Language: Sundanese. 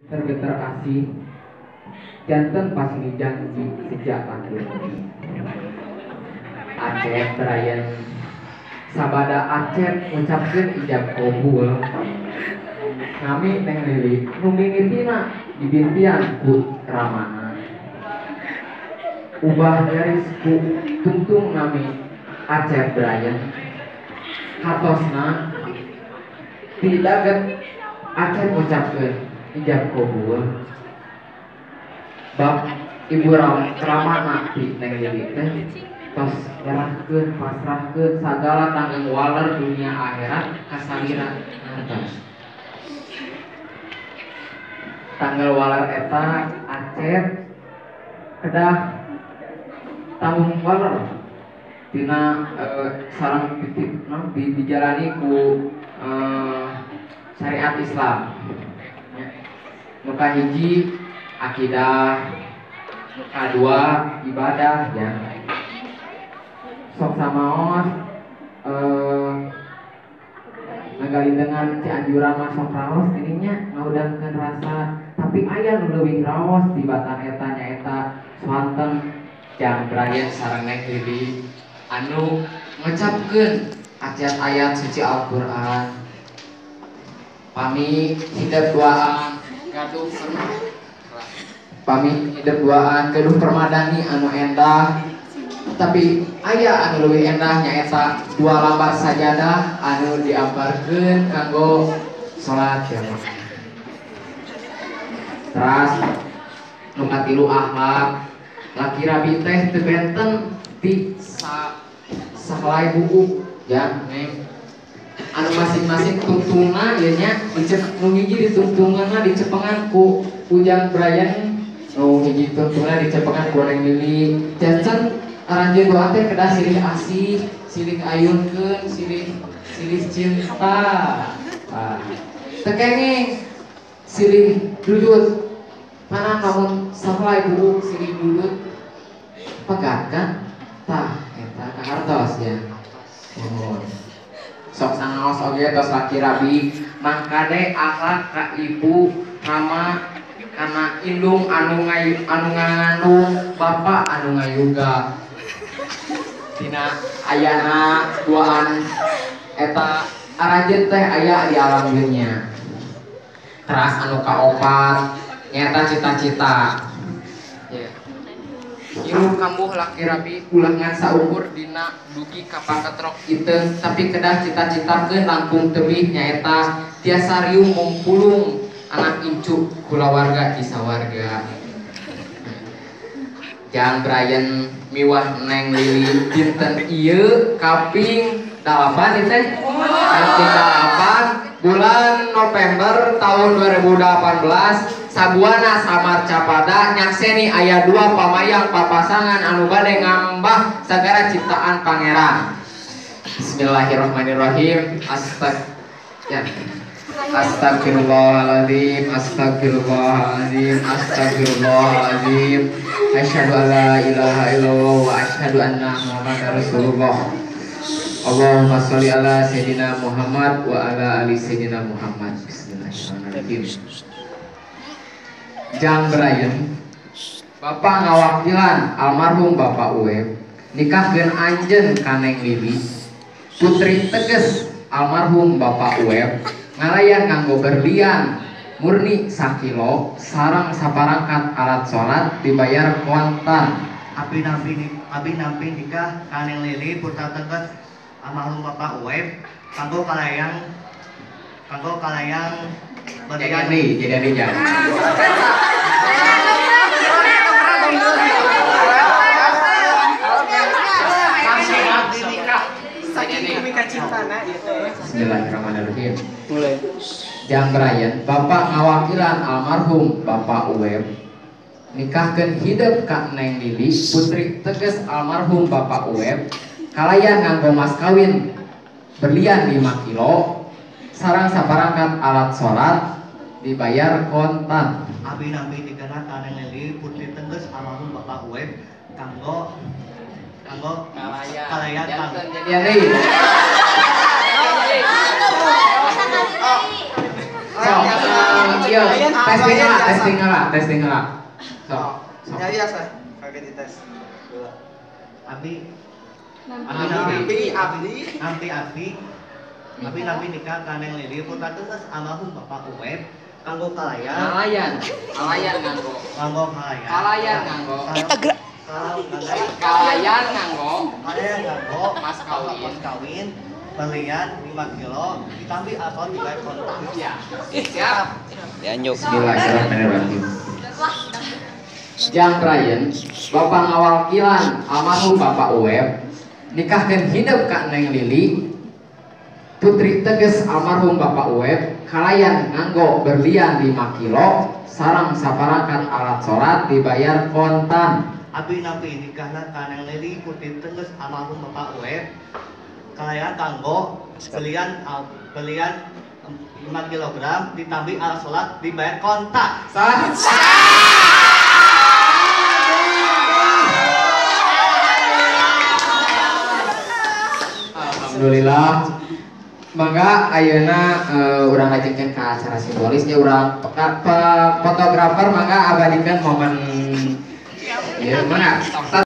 Tergeter asih janten pasili janji sejak laki. Acep Brian sabada Acep ngucapkeun ijab kabul. Nami Neng Lili nu mimitina dibintian ku ramana. Ubah garis ku tungtung nami Acep Brian. Hatosna tidak Acep ngucapkeun ijab kabul. Bab ibu ramana ti Neng Lili teh tos nyerahkeun pasrahkeun sagala tanggung waler dunia akhirat ka salira ngartos. Tanggal waler eta Acep kedah tanggung waler tina sareng titik no, dijalani ku syariat Islam. Nu kahiji akidah, nu kadua ibadah ya. Sok samaos ngagalindengan Cianjuran mah sok raos dirinya ngaudangkeun rasa, tapi aya nu leuwih raos di batan eta nyaeta swanten Jang Brian sareng Neng Lili anu ngucapkeun ayat-ayat suci Al-Qur'an. Pami hidep duaan gaduh pami hidep duaan gaduh permadani anu endah, tapi aya anu leuwih endah nyaeta dua lambar sajadah anu diambarkeun kanggo salat jamaah. Teras nu katilu akhlak, laki rabi teh teu benten ti sahelai buuk ya Neng. Anu masing-masing tungtungna ieu nya nu hiji ditungtunganna dicepengan ku Ujang Brian, nu hiji tungtungna dicepengan ku Neng Lili. Janten aranjeun doa teh kedah silih asih, silih ayunkeun, silih cinta. Tah. Teu kenging silih dudut. Mana lamun sahelai buuk silih dudut pegat kan? Tah eta kahartos ya. Nuhun. Sok sangaos oge tos laki rabi, mangkade akhlak ka ibu rama kana indung anu anu ngandung bapak anu ngayuga. Dina ayana duaan eta aranjeun teh aya di alam dunya. Teras anu kaopat nyata cita-cita. Ya. Iruh kambuh laki rabi ulah ngan saukur dina dugi ka pangketrok iteung, tapi kedah cita-citakeun langkung tebih nyaeta tiasa riung mungpulung anak incu kulawarga di sawarga. Jang Brian miwah Neng Lili dinten ieu kaping 8 teh. Kaping 8 bulan November tahun 2018 sabuana samar capada nyakseni aya dua pamayang papasangan anu bade ngambah sagara ciptaan pangeran. Bismillahirrahmanirrahim. Astagfirullahaladzim, astagfirullahaladzim, astagfirullahaladzim. Asyhadu an la ilaha illallah wa asyhadu anna Muhammadar Rasulullah. Allahumma sholli ala sayyidina Muhammad wa ala ali sayyidina Muhammad. Bismillahirrahmanirrahim. Jang Brian, bapak ngawakilan almarhum Bapak Uweb nikahkeun anjeun ka Neng Lili, putri teges almarhum Bapak Uweb ngalayan nganggo berlian murni sakilo sareng saparangkat alat salat dibayar kontan. Abi nampi nikah ka Neng Lili putra teges almarhum Bapak Uweb kanggo kalayang jadi jangan. Bismillahirrahmanirrahim. Jang Brian, bapak ngawakilan almarhum Bapak Uweb nikahkeun hidep ka Neng Lili putri teges almarhum Bapak Uweb kalayan nganggo mas kawin berlian 5 kilo sarang saparangkat alat sholat dibayar kontan. Abi nampi nikahna ka Neng Lili putri teges almarhum Bapak Uweb kanggo kalayan jadian deui. Sok. Ieu testing heula, testing heula. Sok. Ya biasa, kaget dites. Abi Abi nampi nikah ka Neng Lili putra teges almarhum Bapak Uweb kanggo kalayan. Kalayan nganggo. Kanggo kalayan. Kalayan nganggo. Kalayan nganggo. Kalayan nganggo mas kawin. Mas kawin belian 5 kilo ditambi atau dibayar kontak. Ya. Siap. Dianjuk. Bismillahirrahmanirrahim. Jang Brian, Bapak ngawakilan almarhum Bapak Uweb nikahkeun hidup ka Neng Lili putri teges almarhum Bapak Uweb kalayan nganggo berlian 5 kilo sarang saparangkat alat sholat dibayar kontan. Abi nampi nikahna ka Neng Lili putri teges almarhum Bapak Uweb kalayan kanggo belian 5 kilogram ditambah alat sholat dibayar kontak. Sah. Alhamdulillah. Mangga ayeuna urang lajengkeun ka acara simbolisnya urang fotografer mangga abadikan momen. Ya, mangga.